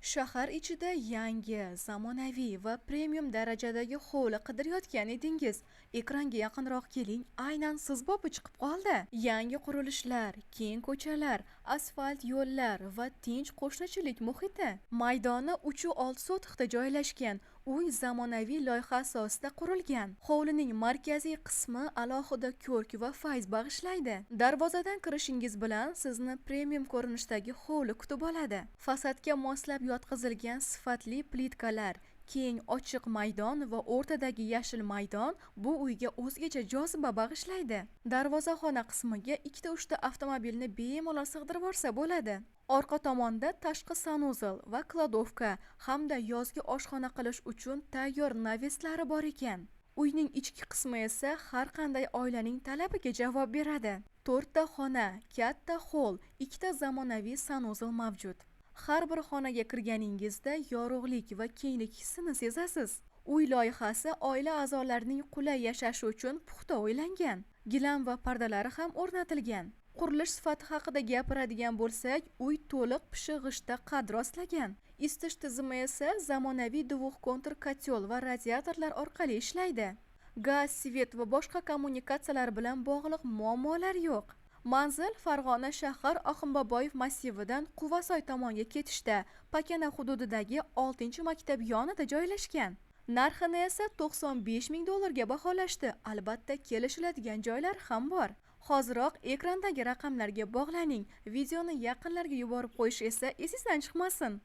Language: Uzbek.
Shahar ichida yangi, zamonaviy va premium darajadagi hovli qidirayotgan edingiz. Ekranga yaqinroq keling, aynan siz bobi chiqib qoldi. Yangi qurilishlar, keng ko'chalar, asfalt yo'llar va tinch qo'shnichilik muhiti. Maydoni 3,6 sotixda joylashgan uy zamonaviy loyiha asosida qurilgan. Hovlining markaziy qismi alohida ko'rk va fayz bag'ishlaydi. Darvozadan kirishingiz bilan sizni premium ko'rinishdagi hovli kutib oladi. Fasadga moslab yotqizilgan sifatli plitkalar, keng ochiq maydon va o'rtadagi yashil maydon bu uyga o'zgacha joziba bag'ishlaydi. Darvozaxona qismiga ikkita uchta avtomobilni bemalol sig'dirib olsa bo'ladi. Orqa tomonda tashqi санузел va кладовка hamda yozgi oshxona qilish uchun tayyor навес lari bor ekan. Uyning ichki qismi esa har qanday oilaning talabiga javob beradi. To'rtta xona, katta xoll, ikkita zamonaviy санузел mavjud. Har bir xonaga kirganingizda yorug'lik va kenglik hissini sezasiz. Uy loyihasi oila a'zolarining qulay yashashi uchun puxta o'ylangan. Gilam va pardalari ham o'rnatilgan. Qurilish sifati haqida gapiradigan bo'lsak, uy to'liq pishiq g'ishtda qad rostlagan. Isitish tizimi esa zamonaviy двухконтур котёл va radiatorlar orqali ishlaydi. Gaz, свет va boshqa kommunikatsiyalar bilan bog'liq muammolar yo'q. Manzil: Farg'ona shahar, Oxunboboyev massividan Quvasoy tomonga ketishda, Pakana hududidagi 6-maktab yonida joylashgan. Narxini esa 95 ming dollarga baholashdi. Albatta, kelishiladigan joylar ham bor. Hoziroq ekrandagi raqamlarga bog'laning. Videoni yaqinlarga yuborib qo'yish esa esingizdan chiqmasin.